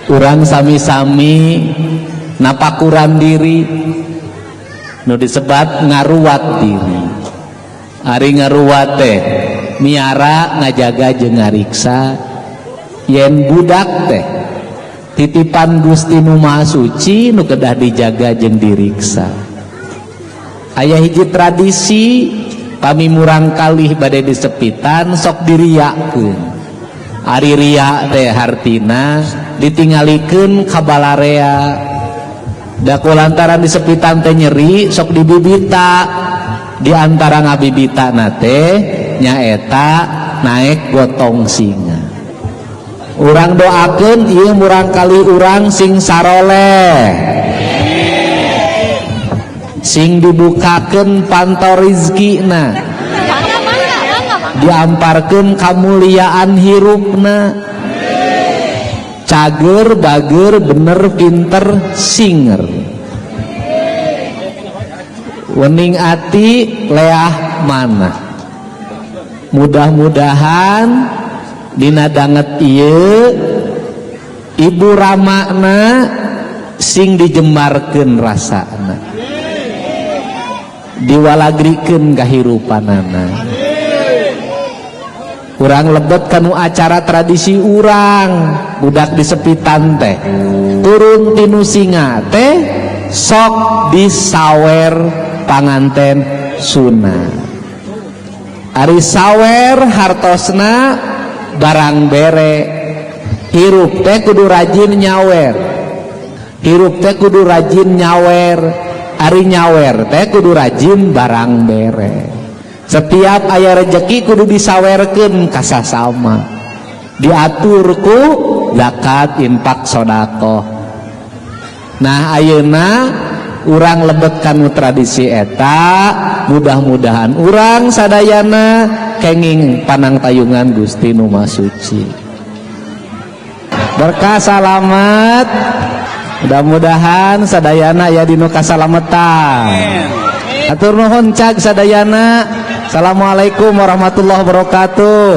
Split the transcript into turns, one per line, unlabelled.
Urang sami-sami napakuran diri, nu disebat ngaruat diri. Ari ngaruat teh miara, ngajaga jeung ngariksa yen budak teh titipan Gusti Nu Maha Suci nu kedah dijaga jeung diriksa. Aya hiji tradisi, pami murangkalih bade disepitan sok diriakeun. Ari ria teh hartina ditinggalikeun ka balarea. Da lantaran disepitan teh nyeri, sok dibibita. Di antara ngabibita teh nyaeta naek gotong singa. Urang doakeun ieu murangkalih urang sing saroleh, sing dibukakeun panto rizkina, diamparkeun kamuliaan hirupna, cager, bager, bener, pinter, singer, wening ati, leah mana. Mudah-mudahan dina danget ieu ibu ramana sing dijembarkeun rasana, diwalagrikeun kahirupanana. Urang lebet kanu acara tradisi urang, budak disepitan teh turun tinu singa teh sok disawer panganten sunat. Ari sawer hartosna barang bere. Hirup teh kudu rajin nyawer, hirup teh kudu rajin nyawer. Ari nyawer teh kudu rajin barang bere. Setiap aya rejeki kudu disawerkeun ka sasama, diatur ku zakat, infak, sodakoh. Nah, ayeuna urang lebet kanu tradisi eta. Mudah-mudahan urang sadayana kenging panangtayungan Gusti Nu Maha Suci, berkah, salamet. Mudah-mudahan sadayana ya dinu kasalametan. Atur nuhun cag sadayana. Assalamualaikum warahmatullahi wabarakatuh.